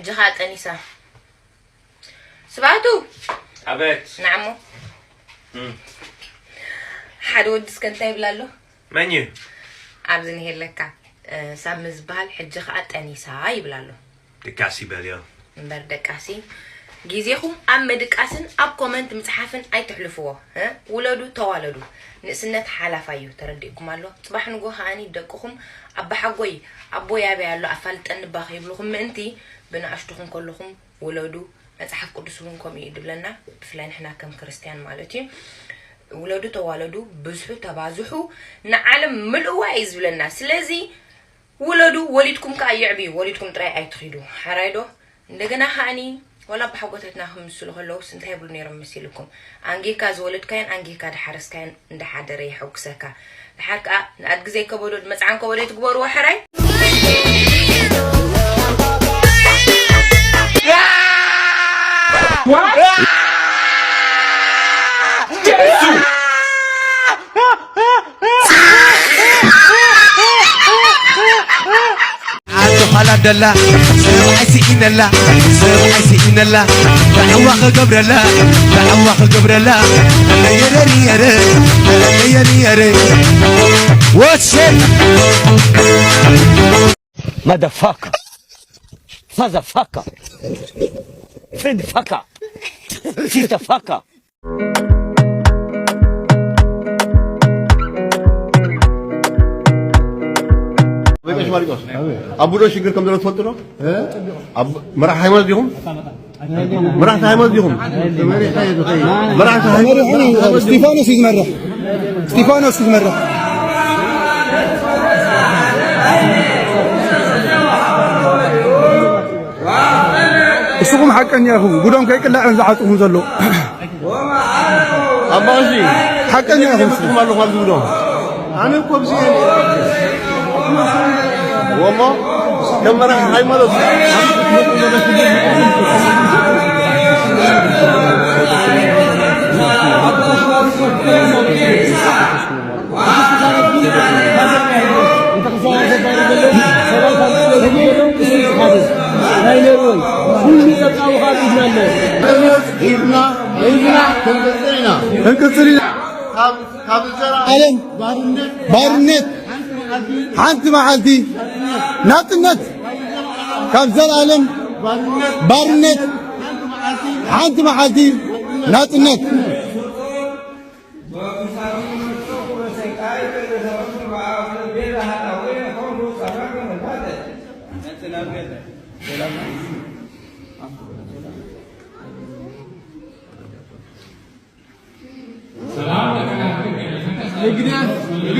ሕጂ ኸኣ ጠኒሳ። ስብኣቱ! ኣቤት። ንዓሞ። እም። ሓደ ወዲ እስከ እንታይ ይብል ኣሎ? መን እዩ? ኣብዚ ንሄለካ፣ እ፣ ሳሚ ዝበሃል ሕጂ ኸኣ ጠኒሳ ይብል ኣሎ። ድቃስ ይበልዮ። እምበር ደቃሲ፣ ግዜኹም ኣብ ምድቃስን ኣብ ኮመንት ምጽሓፍን ኣይትሕልፍዎ፣ እ? ውለዱ፣ ተዋለዱ። ንእስነት ሓላፋይ እዩ፣ ተረዲእኩም ኣሎ። ጽባሕ ንግሆ ከኣኒ ደቅኹም ኣባሓጎይ፣ ኣቦይ ኣበይ ኣሎ ኣፋልጠኒ እባ ከይብልኹም ምእንቲ፣ ብንኣሽቱኹም ከለኹም ውለዱ። መጽሓፍ ቅዱስ እውን ከምኡ እዩ ዝብለና፣ ብፍላይ ንሕና ከም ክርስትያን ማለት እዩ። ውለዱ፣ ተዋለዱ፣ ብዝሑ፣ ተባዝሑ፣ ንዓለም ምልእዋ እዩ ዝብለና። ስለዚ ውለዱ፣ ወሊድኩም ከኣ የዕብዩ፣ ወሊድኩም ጥራይ ኣይትኺዱ። ሓራይ ዶ? እንደገና ከኣኒ፣ ወላ ኣቦሓጎታትና ክምስሉ ከለውስ እንታይ ይብሉ ነይሮም መሲልኩም? "ኣንጊህካ ዝወለድካዮን ኣንጊህካ ዝሓረስካዮን እንዳሓደረ የሐጉሰካ." ደሓር ከኣ ንኣድጊ ዘይከበዶ ንመጽዓን ከበዶ ኣይትግበርዎ፣ ሕራይ። ዓዲ ዃላ ደላ ሰብኣይ ስኢነላ፣ ሰብኣይ ስኢነላ፣ ዳዕዋ ክገብረላ፣ ዳዕዋ ክገብረላ። የረሪ የረ፣ የረሪ የረ። ወሴ Motherfucker. Fatherfucker. Friendfucker. Sisterfucker. ወይቀሽ ማሪቆስ፣ ኣቡ ዶ ሽግር ከም ዘሎ ትፈልጡ ዶ? ኣቡ-፣ መራሒ ሃይማኖት ዲኹም? መራሕቲ ሃይማኖት ዲኹም? መራሕቲ ሃይማኖት፣ መራሕቲ ሃይማኖት ዲኹም? እስጢፋኖስ እዩ ዝመርሕ። እስጢፋኖስ እዩ ዝመርሕ። እስኹም ሓቀኛ ኢኹም፣ ጉዶም ከይቅላዕ እዮም ዝዓጥኹም ዘለዉ። ኣባ ቀሺ፣ ሓቀኛ ኢኹም። ትም ኣለኹ ኣብዚ ጉዶም። ኣነ እኮ ኣብዚ እየ። ወሞ፣ ከም መራሒ ሃይማኖት። ናይ ነርወይ ኩሉ ጸብጻቡ ካብ ኢድና ኣሎ። ህዝብና፣ ህዝብና ክንቅጽል ኢና። ክንቅጽል ኢና። ካብ፣ ካብ ዘራ ዓለም ባርነት፣ ባርነት፣ ሓንቲ መዓልቲ ናጽነት። ካብ ዘላለም ባርነት፣ ሓንቲ መዓልቲ ናጽነት።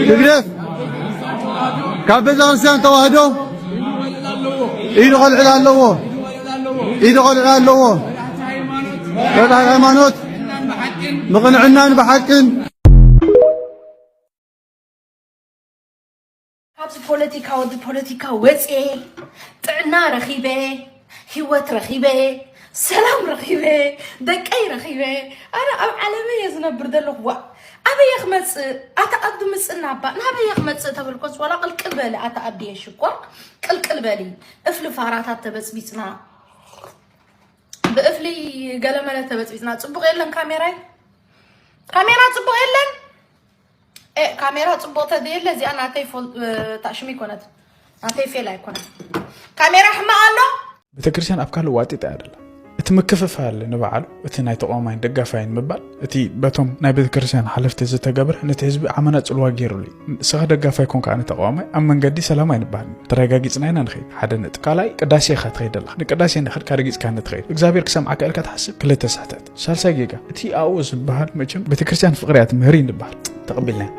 ህግደፍ ካብ ቤተ ክርስቲያን ተዋህዶ ኢዱ ከልዕል ኣለዎ። ኢዱ ከልዕል ኣለዎ። መራሕቲ ሃይማኖት ብቕንዕናን ብሓቅን። ካብዚ ፖለቲካ፣ ወዲ ፖለቲካ ወፅየ፣ ጥዕና ረኺበ፣ ህይወት ረኺበ፣ ሰላም ረኺበ፣ ደቀይ ረኺበ። ኣነ ኣብ ዓለመይ እየ ዝነብር ዘለኹ። ዋእ፣ ኣበየ ክመፅእ? ኣታ ኣብ ድምፅና እባ ናበየ ክመፅእ ተበልኮስ ዋላ ቅልቅል በሊ። ኣታ ኣድየ ሽኮር ቅልቅል በሊ። እፍሊ ፋራታት ተበፅቢፅና፣ ብእፍሊ ገለመለ ተበፅቢፅና። ፅቡቕ የለን ካሜራይ፣ ካሜራ ፅቡቕ የለን። ኤ፣ ካሜራ ጽቡቕ ተደየለ፣ እዚኣ ናተይ ፎል-፣ እ፣ ታሽሚ ኣይኮነት። ናተይ ፌል ኣይኮነት። ካሜራ ሕማቕ ኣሎ። ቤተክርስትያን ኣብ ካልእ ዋጢጥ እያ ደላ። እቲ ምክፍፋል ንባዕሉ፣ እቲ ናይ ተቓዋማይን ደጋፋይን ምባል፣ እቲ በቶም ናይ ቤተክርስትያን ሓለፍቲ ዝተገብረ፣ ነቲ ህዝቢ ዓመና ጽልዋ ገይሩሉ እዩ። ንስኻ ደጋፋይ ኮንካ ኣነ ተቓዋማይ፣ ኣብ መንገዲ ሰላም ኣይንበሃልን። ተረጋጊጽና ኢና ንኸይድ። ሓደ ነጥቢ። ካልኣይ፣ ቅዳሴ ኢኻ ትኸይድ ኣለኻ። ንቅዳሴ እንዳኸድካ ረጊጽካኒ ትኸይድ። እግዚኣብሔር ክሰምዓካ ኢልካ ትሓስብ፣ ክልተ ስሕተት። ሳልሳይ ጌጋ፣ እቲ ኣብኡ ዝበሃል መቸም ቤተክርስትያን ፍቕሪ እያ ትምህር እዩ ንበሃል። ተቐቢልናዮ።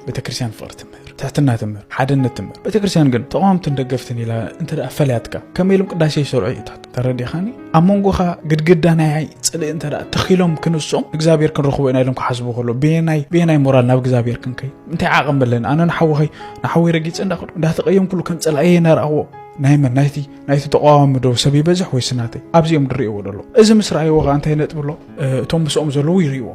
ቤተክርስትያን ፍቕሪ ትምህር፣ ትሕትና ትምህር፣ ሓድነት ትምህር። ቤተክርስትያን ግን ተቓወምትን ደገፍትን ኢላ እንተ ደኣ ፈለያትካ፣ ከመይ ኢሎም ቅዳሴ ይሰርዑ እዩታት? ተረዲኻኒ? ኣብ መንጎኻ ግድግዳ ናይ ጽልኢ እንተ ደኣ ተኺሎም ክንሶም፣ እግዚኣብሔር ክንረኽቦ ኢና ኢሎም ክሓስቡ ከሎ፣ ብየናይ፣ ብየናይ ሞራል ናብ እግዚኣብሔር ክንከይ? እንታይ ዓቕሚ ኣለኒ? ኣነ ንሓወኸይ፣ ንሓወይ ረጊጸ እንዳኸዱ፣ እንዳተቐየምኩሉ ከም ጸላእየ እናረኣኽዎ፣ ናይ መን? ናይቲ፣ ናይቲ ተቓዋሚ ዶ ሰብ ይበዝሕ ወይስ ናተይ? ኣብዚኦም ድርእይዎ ደሎ። እዚ ምስ ረኣይዎ ኸኣ እንታይ ነጥቢ ኣሎ? እ፣ እቶም ምስኦም ዘለዉ ይርእይዎ።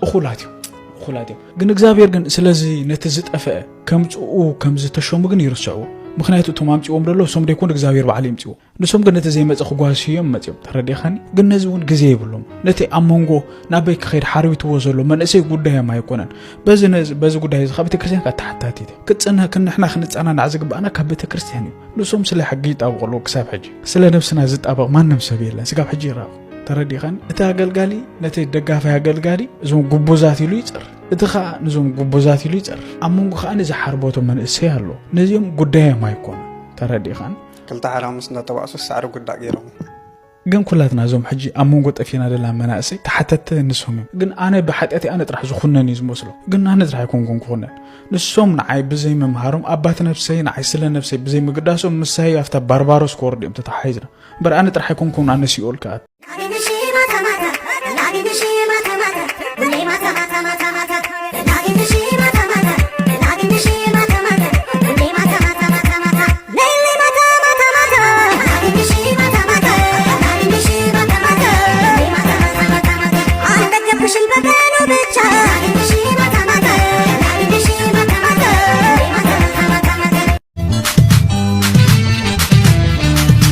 እኹላት እዮም። እኹላት እዮም። ግን እግዚኣብሔር ግን ስለዚ ነቲ ዝጠፍአ ከምጽኡ ከም ዝተሸሙ ግን ይርስዕዎ። ምኽንያቱ እቶም ኣምፅዎም ደሎ እሶም ደይኮኑ እግዚኣብሔር ባዕሉ ይምፅዎ። ንሶም ግን ነቲ ዘይመፀ ክጓስዮም መፅዮም፣ ተረዲኻኒ? ግን ነዚ እውን ግዜ ይብሎም። ነቲ ኣብ መንጎ ናበይ ክኸይድ ሓርቢትዎ ዘሎ መንእሰይ ጉዳዮም ኣይኮነን። በዚ ነዚ- በዚ ጉዳይ እዚ ካብ ቤተክርስትያን ካብ ተሓታቲት ክትፅነ ክንሕና ክንፀናናዕ ዝግባኣና ካብ ቤተክርስትያን እዩ። ንሶም ስለ ሕጊ ይጣበቑ ኣለዉ ክሳብ ሕጂ። ስለ ነብስና ዝጣበቕ ማንም ሰብ የለን ስጋብ ሕጂ ይረኣኹ። ተረዲኻኒ? እቲ ኣገልጋሊ ነቲ ደጋፋይ ኣገልጋሊ እዞም ጉቡዛት ኢሉ ይፅር፣ እቲ ኸኣ ንዞም ጉቡዛት ኢሉ ይፅር። ኣብ መንጎ ኸኣ ንዝሓርበቶም መንእሰይ ኣሎ። ነዚኦም ጉዳዮም ኣይኮኑ። ተረዲኻኒ? ክልተ ሓራሙስ እንዳተባእሱ ሳዕሪ ጉዳእ ገይሮም። ግን ኩላትና እዞም ሕጂ ኣብ መንጎ ጠፊና ዘለና መናእሰይ ተሓተቲ ንሶም እዮም። ግን ኣነ ብሓጢኣተይ ኣነ ጥራሕ ዝኹነን እዩ ዝመስሎ። ግን ኣነ ጥራሕ ኣይኮንኩን ክኹነን። ንሶም ንዓይ ብዘይ ምምሃሮም ኣባት ነፍሰይ ንዓይ ስለ ነፍሰይ ብዘይ ምግዳሶም ምሳይ ኣብታ ባርባሮስ ክወርድ እዮም ተተሓሒዝና። እምበር ኣነ ጥራሕ ኣይኮንኩን ኣነ ሲኦል ክኣት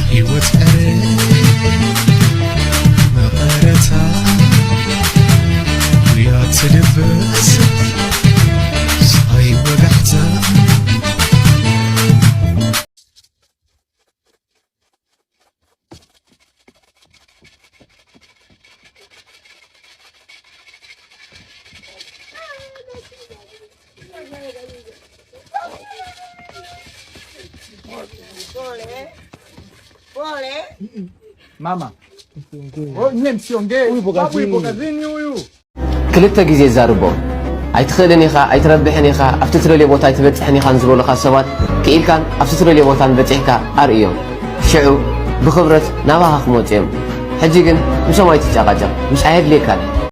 ህይወት ቀረ መቐረታ ውያት ልብስ ሳይ ወጋሕታ Mama. Oh, nie, msionge. Uyu bogazini. Uyu bogazini, uyu. ክልተ ግዜ ዛርቦ። ኣይትኽእልን ኢኻ፣ ኣይትረብሕን ኢኻ፣ ኣብቲ ትደልዮ ቦታ ኣይትበጽሕን ኢኻ ንዝበሉኻ ሰባት ክኢልካን ኣብቲ ትደልዮ ቦታን በጺሕካ ኣርእዮም። ሽዑ ብኽብረት ናባኻ ክመጹ እዮም። ሕጂ ግን ምሶም ኣይትጨቓጨቕ፣ ምስኣ የድልየካን እዩ።